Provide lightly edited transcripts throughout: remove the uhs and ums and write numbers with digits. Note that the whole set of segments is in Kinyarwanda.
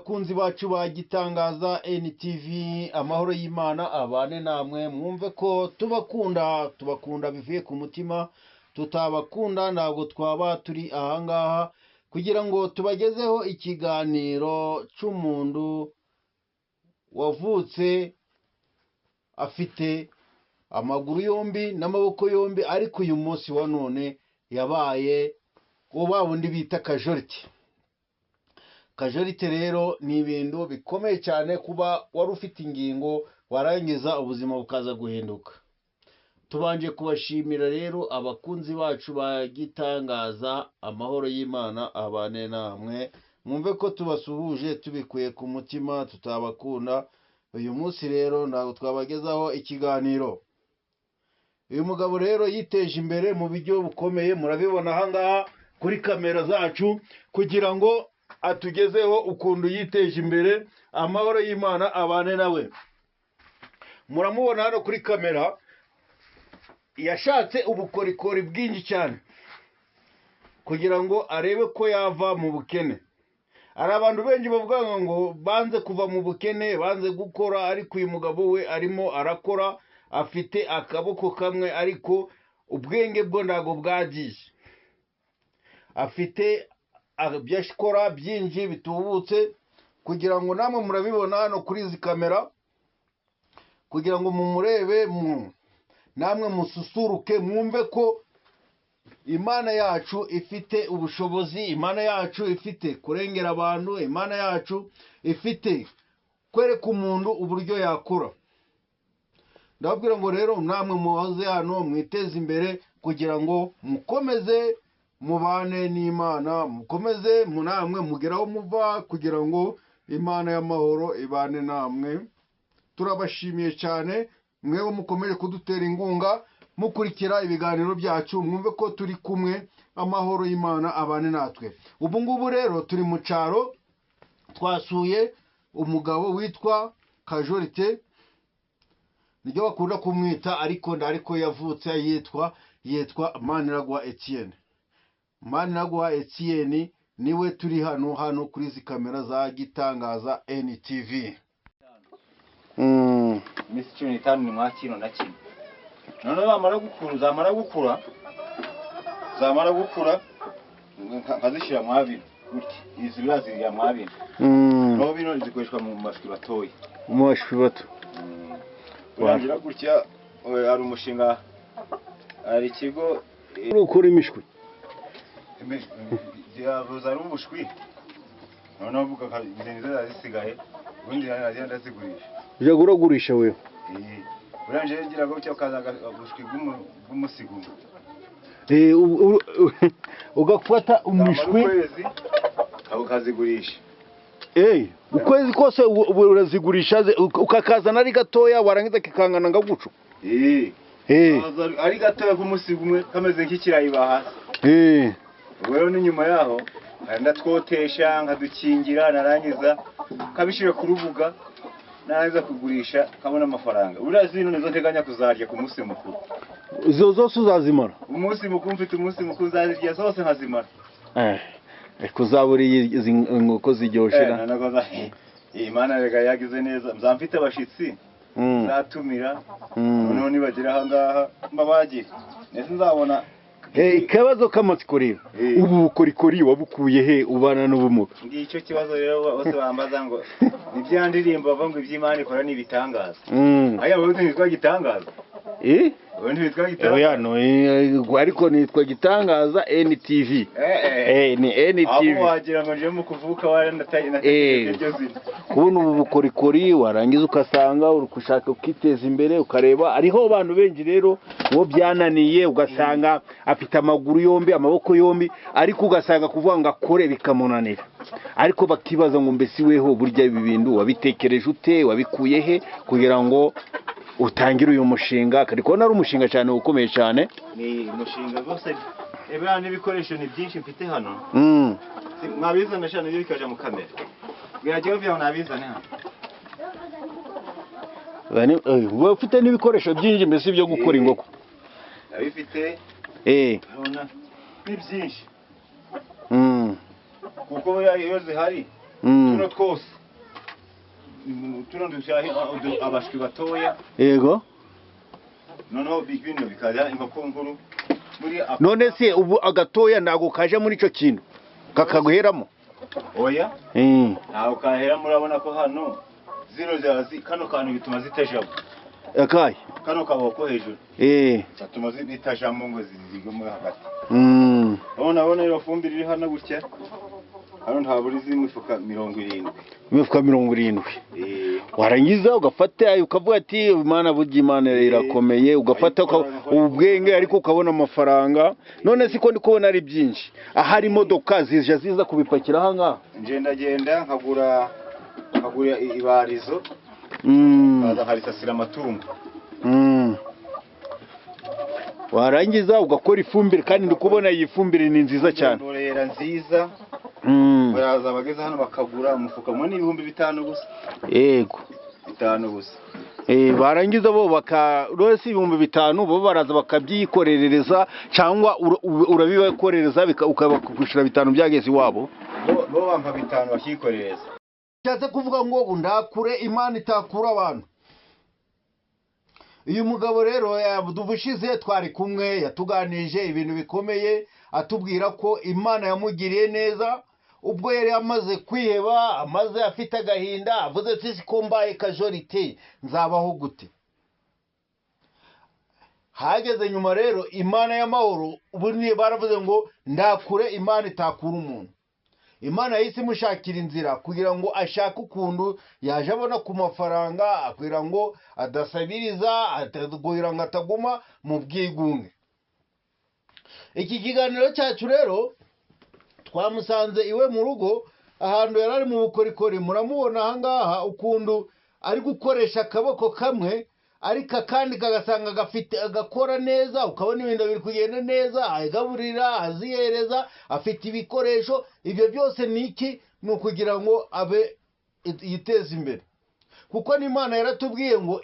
Bakunzi bacu ba Gitangaza NTV, amahoro y'Imana abane namwe. Mwumve ko tubakunda, tubakunda bivuye ku mutima. Tutabakunda ntabwo twaba turi ahangaha kugira ngo tubagezeho ikiganiro cy'umuntu wavutse afite amaguru yombi n'amaboko yombi, ariko uyu munsi wa none yabaye wa wundi bita kajorite. Kajorite rero ni ibintu bikomeye cyane, kuba wari ufite ingingo warangiza ubuzima bukaza guhinduka. Tubanje kubashimira rero, abakunzi bacu ba Gitangaza, amahoro y'Imana abane namwe. Mwumve ko tubasuhuje tubikuye ku mutima. Tutabakunda uyu munsi rero ntabwo twabagezaho ikiganiro. Uyu mugabo rero yiteje imbere mu buryo bukomeye, murabibona ahangaha kuri kamera zacu, kugira ngo atugezeho ukuntu yiteje imbere. Amahoro y'Imana abane nawe. Muramubona hano kuri kamera, yashatse ubukorikori bwinshi cyane kugira ngo arebe ko yava mu bukene. Hari abantu benshi bavuga ngo banze kuva mu bukene, banze gukora, ariko uyu mugabo we arimo arakora. Afite akaboko kamwe, ariko ubwenge bwo ntabwo bwagiye. Afite ibyo akora byinshi bitubutse, kugira ngo namwe murabibona hano kuri izi kamera, kugira ngo mumurebe namwe mususuruke, mwumve ko Imana yacu ifite ubushobozi, Imana yacu ifite kurengera abantu, Imana yacu ifite kwereka umuntu uburyo yakora. Ndababwira ngo rero namwe muhoze hano mwiteze imbere, kugira ngo mukomeze mubane n'Imana, mukomeze namwe mugere aho muva, kugira ngo Imana y'amahoro ibane namwe. Turabashimiye cyane mwewe mukomeje kudutera inkunga, mukurikira ibiganiro byacu. Mwumve ko turi kumwe, amahoro y'Imana abane natwe. Ubu ngubu rero turi mu cyaro, twasuye umugabo witwa Kajorite, niryo bakunda kumwita, ariko yavutse yitwa Maniraguha Etienne. Maniraguha Etienne niwe turi hano kuri izi kamera za Gitangaza NTV. Iminsi 15 ni mwa kino na kimwe. Noneho zamara gukura, zamara gukura nkazishyira mwa bino gutya. Izi biriya zirya mwa bino. Naho bino zikoreshwa mu mashwi batoya. Mu bashwi bato. Urangira gutya, hari umushinga, hari ikigo. Ukura imishwi. Ziravuza ari ubushwi, noneho bukagenda zisigaye, ubundi nagenda ndazigurisha. Ujya uragurisha wewe? Urangije ngira gutya ukaza ubushwi bw'umusigo. Ugafata umishwi. Ukwezi ukazigurisha. Ukwezi kose urazigurisha, ukakazana ari gatoya, warangiza kikangana nga guco. Kaza ari gatoya k'umusigo umwe, kameze nk'ikirayi bahasi. Ubwo rero n'inyuma yaho ndatwotesha, nkadukingira, narangiza nkabishyira ku rubuga, narangiza kugurisha nkabona amafaranga. Buriya zino nizo nteganya kuzarya ku munsi mukuru. Izo zose uzazimara? Umunsi mukuru, mfite umunsi mukuru, nzazirya zose nkazimara. Kuzabura izi nkoko ziryoshye. Iyi Mana rega yagize neza, nzaba mfite abashitsi nzatumira. Noneho nibagera aha ngaha mbabagire, ndetse nzabona. Ikibazo k'amatsiko rero, ubu bukorikori wabukuye he, ubana n'ubumuga? Ngicyo kibazo rero bose bambaza, ngo ni bya ndirimbo bavuga ngo iby'Imana ikora ni ibitangaza. Aya, wowe ntiwitwa Gitangaza? Eh? Wowe ntiwitwa Gitangaza? Oya, no, ariko nitwa Gitangaza NTV. Ni NTV. Aho wagira ngo nje mu kuvuka waranataye iryo zina. Kubona ubu bukorikori, warangiza ugasanga uri gushaka ukiteza imbere, ukareba hariho abantu benshi rero uwo byananiye, ugasanga afite amaguru yombi, amaboko yombi, ariko ugasanga kuvuga ngo akore bikamunanira, ariko bakibaza ngo mbese weho burya ibi bintu wabitekereje ute, wabikuye he kugira ngo utangire uyu mushinga? Kari kubona ari umushinga cyane ukomeye cyane. Ni umushinga rwose, ebera n'ibikoresho ni byinshi mfite hano. Mwabizana cyane ibyo bikaja mu kamera, bwira byawe nabizane hano. Uba ufite n'ibikoresho byinshi mbese byo gukora inkoko? Abifite. Urabona ni byinshi, kuko buriya iyo zihari tuno twose. Tuno abashwi batoya. Yego. Noneho bino bikaza inkoko nkuru. None se ubu agatoya ntago kaje muri ico kintu kakaguheramo? Oya. Ntago kahera, murabona ko hano zino zazi kano kantu bituma zitajamo. Akaye kano kaboko hejuru. Cyatuma zitajamo ngo zigwe hagati. Urabona iyo fumbire iri hano gutya. Hano nta buri z'imifuka 70. Imifuka 70. Warangiza ugafata ukavuga ati Imana burya Imana irakomeye, ugafata ubwenge ariko ukabona amafaranga. None siko ndi kubona ari byinshi. Ahari imodoka zije ziza kubipakira aha ngaha. Ngenda genda nkagura ibarizo. Baza nkarisasira amatungo. Warangiza ugakora ifumbire, kandi ndi kubona iyi fumbire ni nziza cyane. Imborera nziza. Baraza bageze hano bakagura umufuka umwe ni 5000 gusa. Yego. 5 gusa. Barangiza bo bakarose 5000, bo baraza bakabyikorerereza cyangwa urabibakorereza ukabakushira 5 byageze iwabo. Bo bampa 5 bakikorereza. Cyatse kuvuga ngo ndakure Imana itakura abantu. Uyu mugabo rero yaduvushize twari kumwe, yatuganije ibintu bikomeye, atubwira ko Imana yamugiriye neza ubwo yari amaze kwiheba, amaze afite agahinda, avuze ati ko mbaye kajorite nzabaho gute. Hageze nyuma rero Imana y'amahoro ubu baravuze ngo ndakure Imana itakura umuntu. Imana yahise imushakira inzira kugira ngo ashake ukuntu yaje abona ku mafaranga, kugira ngo adasabiriza, kugira ngo ataguma mu bwigunge. Iki kiganiro cyacu rero twamusanze iwe mu rugo, ahantu yari ari mu bukorikori. Muramubona aha ngaha ukuntu ari gukoresha akaboko kamwe, ariko akandi kagasanga gafite agakora neza, ukabona ibintu biri kugenda neza, agaburira, azihereza, afite ibikoresho. Ibyo byose ni iki? Ni ukugira ngo abe yiteze imbere, kuko n'Imana yaratubwiye ngo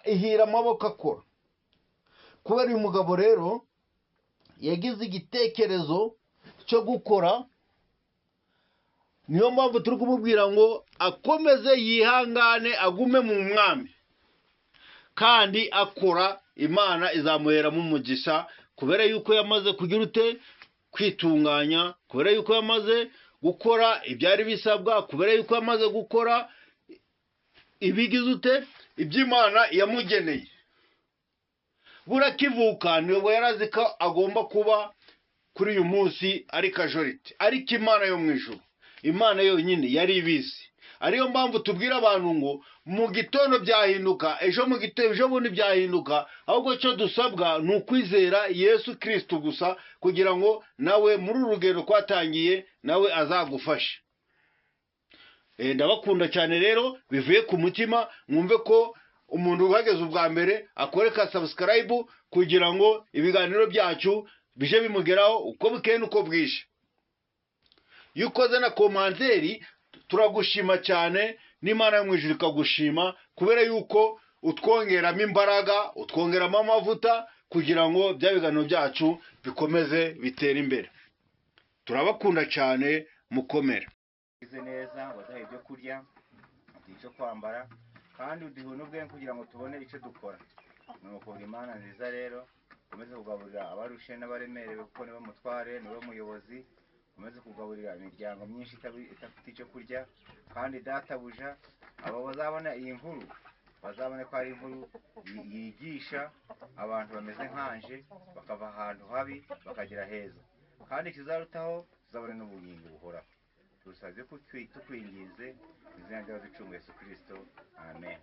ihira amaboko akora. Kubera uyu mugabo rero yagize igitekerezo cyo gukora, niyo mpamvu turi kumubwira ngo akomeze yihangane, agume mu mwami kandi akora, Imana izamuheramo umugisha, kubera yuko yamaze kugira ute kwitunganya, kubera yuko yamaze gukora ibyari bisabwa, kubera yuko yamaze gukora ibigize ute iby'Imana yamugeneye. Burakivuka nibwo yarazi ko agomba kuba kuri uyu munsi ari kajorite, ariko Imana yo mu ijuru, Imana yonyine yari ibizi. Ariyo mpamvu tubwira abantu ngo mu gitondo byahinduka, ejo mu gitondo, ejo bundi byahinduka, ahubwo cyo dusabwa ni ukwizera Yesu Kristo gusa, kugira ngo nawe muri uru rugendo twatangiye nawe azagufashe. Ndabakunda cyane rero bivuye ku mutima, mwumve ko umuntu uhageze ubwa mbere akoreka subscribe kugira ngo ibiganiro byacu bije bimugeraho uko bukeye uko bwije. Iyo ukoze na komanteri turagushima cyane, n'Imana yo mu ijuru ikagushima, kubera yuko utwongeramo imbaraga, utwongeramo amavuta, kugira ngo bya biganiro byacu bikomeze bitere imbere. Turabakunda cyane, mukomere. Neza waduhaye ibyo kurya, icyo kwambara, kandi uduhe n'ubwenge kugira ngo tubone icyo dukora. Nuko Imana nziza rero ukomeze kugaburira abarushe n'abaremerewe, kuko nibo mutware, nibo muyobozi. Ukomeze kugaburira imiryango myinshi idafite icyo kurya, kandi databuja abo bazabona iyi nkuru bazabone ko ari inkuru yigisha abantu bameze nkanje, bakava ahantu habi bakagera heza, kandi ikizarutaho tuzabone n'ubugingo buhoraho. Turusabye tukwinginze mu izina ry'abaducunguye Yesu Kristo, amen.